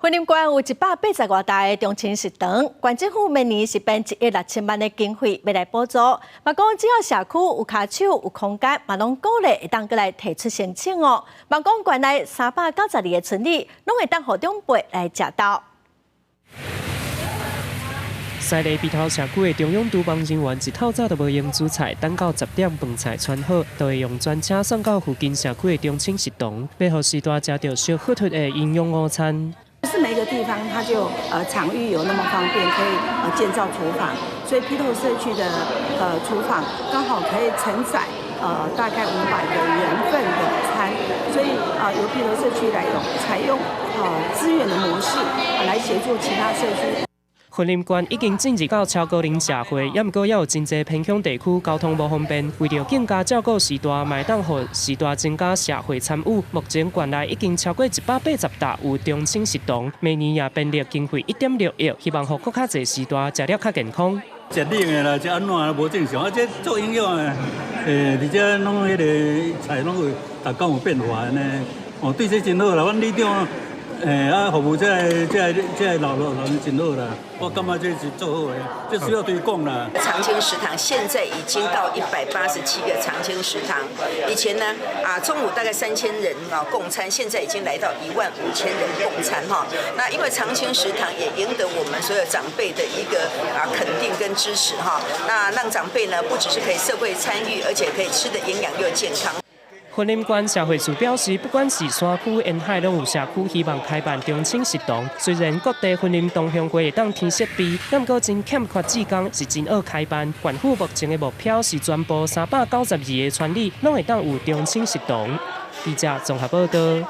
雲林縣有180外台的長青食堂，縣政府每年是編1億6千萬的經費欲來補助。嘛講只要社區有跤手有空間，嘛攏鼓勵會當閣來提出申請哦。嘛講縣內392個村里，攏會當予長輩來食到。西螺埤頭社區的中央廚房人員一透早就無閒煮菜，等到10點飯菜汆好，就會用專車送到附近社區的長青食堂，欲予序大食著燒火腿的營養午餐。不是每個地方它就場域有那麼方便，可以建造廚房，所以埤頭社區的廚房剛好可以承載大概500個人份的餐，所以由埤頭社區來用採用資源的模式來協助其他社區。雲林縣已經進入到超高齡社會，也毋過猶有真濟偏鄉地區交通無方便，為著更加照顧序大，嘛會當予序大增加社會參與。目前縣內已經超過183搭有長青食堂，每年也編列經費1.6億，希望予閣較濟序大食了較健康。食冷的啦，食按怎無正常，啊，這足營養的，而且攏彼个菜攏有，逐工有變化呢。哦，對這真好啦，阮里長。服務這个老老人真好啦，我感覺這是做好的，這需要推廣啦。長青食堂現在已經到187個長青食堂，以前呢中午大概3000人啊共餐，現在已經來到1萬5千人共餐哈。那因為長青食堂也贏得我們所有長輩的一個肯定跟支持哈。那讓長輩呢不只是可以社會參與，而且可以吃得營養又健康。雲林縣社會處表示，不管是山區沿海，攏有社區希望開辦長青食堂。雖然各地雲林同鄉會會當添設備，毋過真欠缺志工，是真愛開辦。縣府目前的目標是全部392個村里，攏會當有長青食堂。記者綜合報道。